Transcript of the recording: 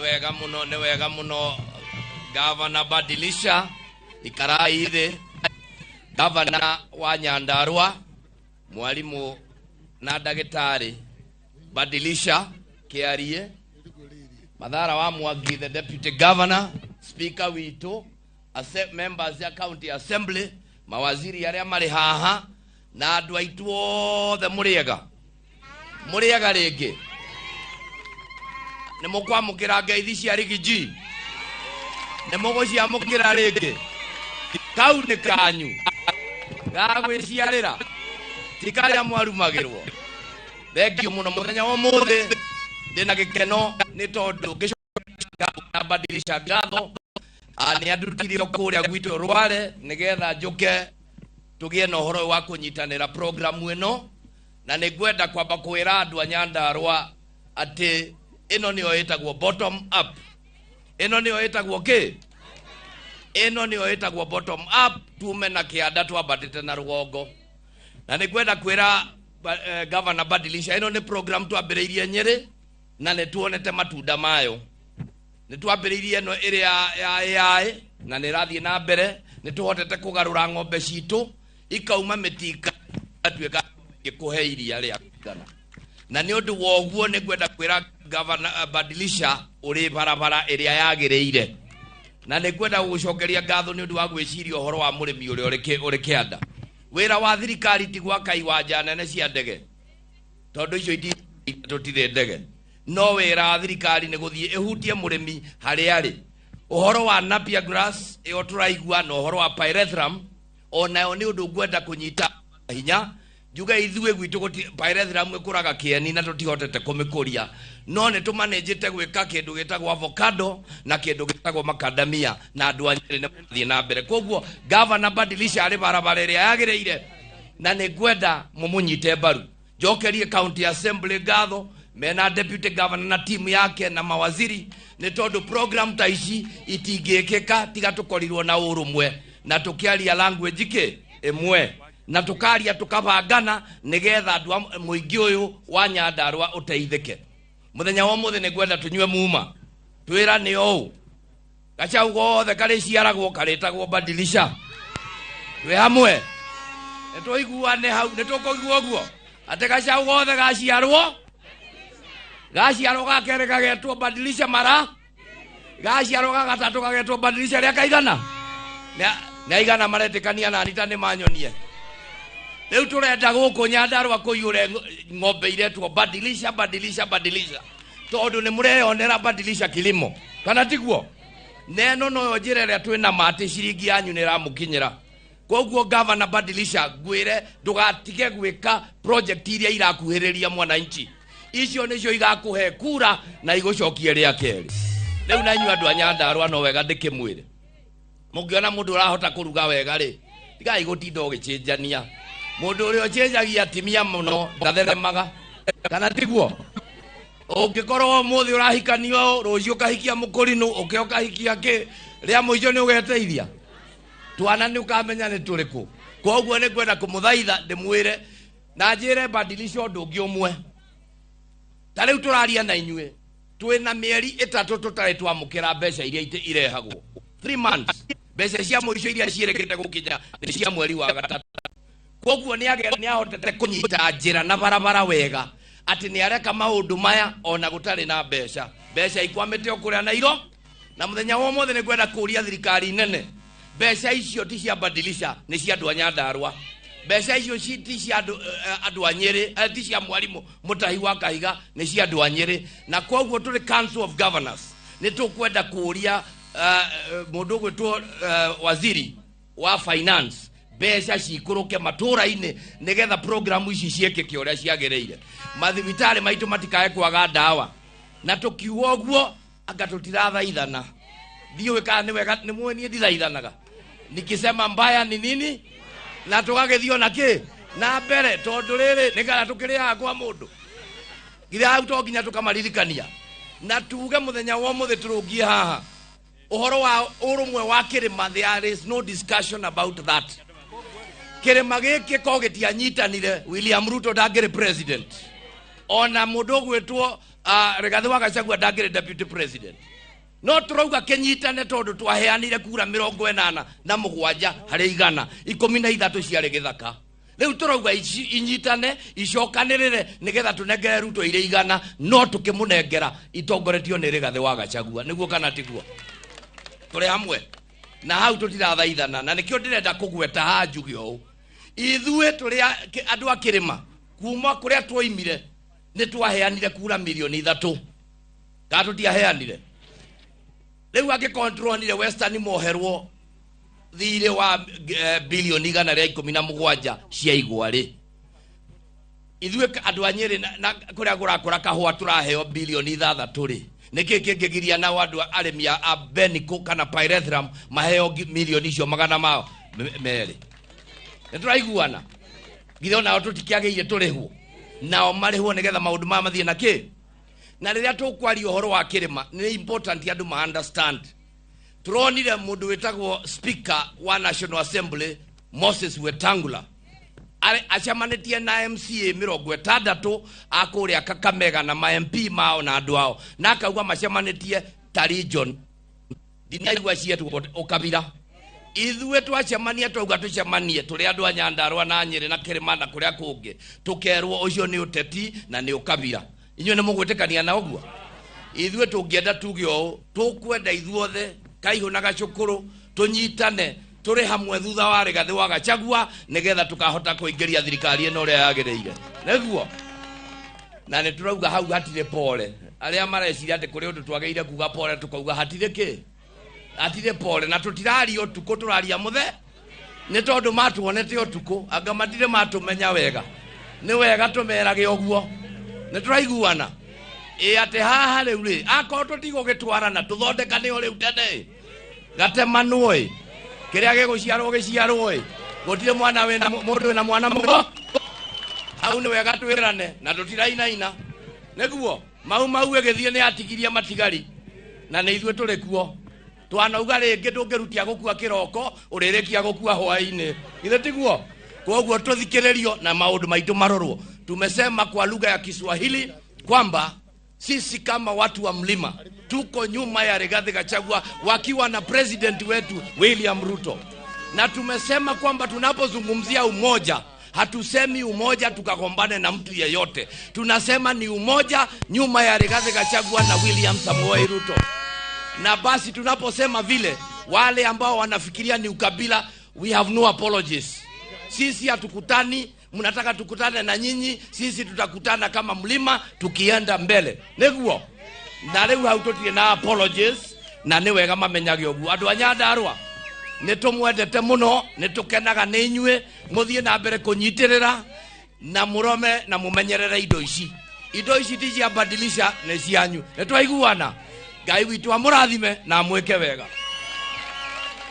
Wega muno, nĩ wega muno. Gavana Badilisha, ikarai thĩ. Gavana wa Nyandarua, mwalimu na ndagĩtarĩ Badilisha Kiarie, Mathara wa Mwangi, the deputy governor, speaker witũ, members ya county assembly, mawaziri arĩa marĩ haha na andũ aitũ othe, mũrĩega, mũrĩega rĩngĩ. Nĩ mũkwamũkĩra ngeithi cia Riggy G? Nĩ mũgũciamũkĩra rĩngĩ? Kau nĩ kanyu ga gwĩciarĩra, ti karĩa mwarumagĩrwo. Thengiũ mũno. Mũthenya wa ũmũthĩ ndĩna gĩkeno nĩ tondũ ngĩcoka Badilisha ngatho. Nĩ andutirio kũrĩa gwitũ Rware nĩgetha njũke tũgĩe na ũhoro ũyũ wa kũnyitanĩra programu ĩno, na nĩ ngwenda kwamba kwĩra andũ a Nyandarũa atĩ ĩno nĩyo ĩtagwo bottom up. Ĩno nĩyo ĩtagwo kĩ? Ĩno nĩyo ĩtagwo bottom up. Tume na kĩanda twambatĩte na rũgongo, na nĩ ngwenda kwĩra Governor Badilisha, ĩno nĩ program twambĩrĩirie Nyĩrĩ na nĩ tuonete matunda mayo. Nĩ twambĩrĩirie ĩno ĩrĩa ya AI na nĩ ĩrathiĩ na mbere. Nĩ tũhotete kũgarũra ng'ombe citũ ikauma mĩtika atuĩka kũhe iria rĩa kũigana, na nĩ ũndũ wa ũguo nĩ ngwenda kwĩra Governor Badilisha ũrĩ barabara ĩrĩa yagĩrĩire, na nĩ ngwenda gũgũcokeria ngatho nĩ ũndũ wa gwĩciria ũhoro wa mũrĩmi ũrĩa ũrĩ kĩanda. Wĩra wa thirikari ti gwaka iwanja nene cia ndege, tondũ icio tũtirĩ ndege, no wĩra wa thirikari nĩ gũthiĩ ĩhutie mũrĩmi harĩa arĩ. Ũhoro wa Napier grass ĩyo tũraigua na ũhoro wa pyrethrum onayo nĩ ũndũ ngwenda kũnyita hinya njuge ithuĩ gwitũ pyrethrum ĩkũraga kĩeni na tũtihotete kũmĩkũria, no nĩ tũmanĩnjĩte gwĩka kĩndũ gĩtagwo avocado na kĩndũ gĩtagwo macadamia, na andũ a Nyĩrĩ nĩ marathiĩ na mbere. Koguo Gavana Badilisha arĩ barabara ĩrĩa yagĩrĩire na nĩ ngwenda mũmũnyite mbaru. Njokerie county assembly ngatho mena deputy governor na timu yake na mawaziri, nĩ tondũ program ta ici itingĩkĩka tiga tũkorirwo na ũrũmwe na tũkĩaria language kĩ ĩmwe na tũkaria tũkabangana nĩgetha andũ a mũingĩ ũyũ wa Nyandarũa ũteithĩke. Mũthenya wa ũmũthĩ nĩ ngwenda tũnyue muma twĩra nĩ ũũ gacau gothe karĩciaragwo karĩtagwo Badilisha. Twĩ hamwe, nĩ tũiguane hau, nĩ tũkũigua ũguo atĩ gacau gothe gaciarwo, gaciarwo ga kerĩ gagetwo Badilisha, mara gaciarwo ga gatatũ gagetwo Badilisha rĩa kaigana. Nĩ aigana maretĩkania nani? Ta nĩ manyonie. Rĩu tũrenda gũkũ Nyandarũa kũiyũre ng'ombe iretwo Badilisha, Badilisha, Badilisha, tondũ nĩ mũreyonera Badilisha kilimo, kana tiguo? Neno noyo njĩra ĩrĩa twĩna ma atĩ ciringi yanyu nĩ ĩramũkinyĩra. Koguo Gavana Badilisha, ngwĩre ndũgatige gwĩka project iria irakuhĩrĩria mwananchi. Icio nĩcio igakũhe kura na igũcokie rĩa kerĩ. Rĩu na inyuĩ andũ a Nyandarũa, no wega ndĩkĩmwĩre, mũngĩona mũndũ ũrahota kũruga wega rĩ, tigai gũtinda ũgĩcĩnjania. Mũndũ ũrĩa ũcĩnjagia atimia mũno ndatheremaga, kana tiguo? Ũngĩkorwo ũmũthĩ ũrahikanio, rũciũ ũkahikia mũkũrinũ, ũke ũkahikia kĩ, rĩa mũico nĩ ũgeteithia twana nĩ ũkamenya nĩ tũrĩkũ. Koguo nĩ ngwenda kũmũthaitha ndĩmwĩre na njĩre Badilisha ũndũ ũngĩ ũmwe. Ta rĩu tũraria na inyuĩ twĩna mĩeri 3 tũtarĩ twamũkĩra mbeca iria irehagwo. 3 months. Mbeca cia mũico iria ciĩrĩkĩte gũkinya nĩ cia mweri wa gatatũ. Koguo nĩ ahotete kũnyita njĩra na barabara wega atĩ nĩ areka maũndũ maya ona gũtarĩ na mbeca. Mbeca ikwamĩte o kũrĩa Nairo, na mũthenya wa ũmũthĩ nĩ ngwenda kũria thirikari nene, mbeca icio ti cia Badilisha, nĩ cia andũ a Nyandarũa. Mbeca icio ti cia andũ a Nyĩrĩ, ti cia mwarimũ Mũtahi wa Kahiga, nĩ cia andũ a Nyĩrĩ. Na koguo tũrĩ Council of Governors nĩ tũkwenda kũria mũndũ ũgwĩtwo waziri wa finance mbeca cikũrũke matũra-inĩ nĩgetha programu ici ciĩkĩke ũrĩa ciagĩrĩire, mathibitarĩ maitũ matikae kwaga ndawa. Na tũkiuga ũguo anga tũtirathaithana, ndiũĩ kana nĩ wega. Nĩ mũĩ niĩ ndithaithanaga, nikisema mbaya ni nini, na tũgagĩthiĩ ona kĩ na mbere, tondũ rĩrĩ nĩ kana tũkĩrĩaga kwa mũndũ githĩ hau to nginya tũkamaririkania na tuge mũthenya wa ũmũthĩ tũrũngie haha ũhoro wa ũrũmwe wa kĩrĩma. There is no discussion about that. Kĩrĩma gĩkĩ ko gĩtianyitanire, William Ruto ndangĩrĩ president, ona mũndũ ũgwĩtwo Rigathi wa Gachagua ndangĩrĩ deputy president. No tũrauga kĩnyitane tondũ twaheanire kura 87 harĩ 100, 13 ciarĩ gĩthaka. Rĩu tũrauga inyitane icokanĩrĩre nĩgetha tũnengere Ruto irĩ 100, no tũkĩmũnengera itongoretio nĩ Rigathi wa Gachagua. Nĩguo kana tiguo? Tũrĩ hamwe na hau tũtirathaithana, na nĩkĩo ndĩrenda kũgweta haha njuge ũũ, ithuĩ tũrĩ andũ a kĩrĩma kuma kũrĩa twoimire nĩ twaheanire kura 3 milioni, kana tũtiaheanire? Rĩu angĩkorwo nĩtũronire Western moherwo thirĩ wa bilioni 117 cia igwa rĩ, ithuĩ andũ a Nyĩrĩ na kũrĩa kũrakũra kahũa tũraheo bilioni 6 rĩ, nĩkĩ kĩngĩgiria nao andũ arĩmi a Beniko kana Pyrethrum maheo milioni icio 200? Nĩ tũraiguana? Githĩ onao tũtikĩagĩire tũrĩhwo? Nao marĩhwo nĩgetha maũndũ maya mathiĩ na kĩ. Na rĩrĩa tũkwaria ũhoro wa kĩrĩma, nĩ important andũ ma understand. Tũronire mũndũ wĩtagwo Speaker wa National Assembly Moses Wetangula acemanĩtie na MCA 60 a kũrĩa Kakamega na ma MP mao na andũ ao, na akauga macemanĩtie ta region. Ndinaigua cietwo ũkabira. Ithuĩ twacemania, twauga tũcemanie tũrĩ andũ a Nyandarũa na Nyĩrĩ na kĩrĩma na kũrĩa kũngĩ, tũkerwo ũcio nĩ ũteti na nĩ ũkabira. Inyuĩ nĩ mũgwĩtĩkania na ũguo? Ithuĩ tũngĩenda tuge ũũ, tũkwenda ithuothe Kaihũ na Gacũkũrũ tũnyitane tũrĩ hamwe thutha wa Rigathĩ wa Gachagua nĩgetha tũkahota kũingĩria thirikari ĩno ũrĩa yagĩrĩire. Nĩguo na nĩ tũrauga hau hatirĩ pore. Arĩa mareciria atĩ kũrĩ ũndũ twagĩrĩire kuga pore, tũkauga hatirĩ kĩ, hatirĩ pore. Na tũtiraria ũtukũ, tũraria mũthe, nĩ tondũ matuonete ũtukũ anga matirĩ matũmenya wega. Nĩ wega tũmerage ũguo. Nĩ tũraiguana ĩ atĩ haha rĩu rĩ, akorwo tũtigũgĩtwarana tũthondekane o rĩu tene, gatemanwo ĩ, kĩrĩa gĩgũciarwo gĩciarwo ĩ, gũtirĩ mwana wĩna mũndũ wĩna mwana mũgo hau. Nĩ wega twĩrane na tũtirainaina. Nĩguo mau mau ĩgĩthiĩ nĩ atigirie matigari na nĩ ithuĩ tũrĩ kuo. Twanauga rĩngĩ ndũngĩrutia gũkua kĩroko, ũrĩrĩkia gũkua hwaĩ-inĩ, githĩ tiguo? Koguo tũthikĩrĩrio na maũndũ maitũ marorwo. Tumesema kwa lugha ya Kiswahili kwamba sisi kama watu wa mlima tuko nyuma ya Rigathi Gachagua wakiwa na president wetu William Ruto, na tumesema kwamba tunapozungumzia umoja, hatusemi umoja tukagombane na mtu yeyote. Tunasema ni umoja nyuma ya Rigathi Gachagua na William Samoei Ruto. Na basi tunaposema vile, wale ambao wanafikiria ni ukabila, we have no apologies. Sisi hatukutani, mnataka tukutane na nyinyi, sisi tutakutana kama mlima tukienda mbele. Nĩguo na rĩu hau tũtirĩ na apologies, na nĩ wega mamenyage ũguo. Andũ a Nyandarũa, nĩ tũmwendete mũno, nĩ tũkenaga nĩ inyuĩ. Mũthiĩ na mbere kũnyitĩrĩra na mũrome na mũmenyerere indo ici. Indo ici ti cia badilisha, nĩ cianyu. Nĩ twaiguana? Ngai witũ amũrathime na amwĩke wega.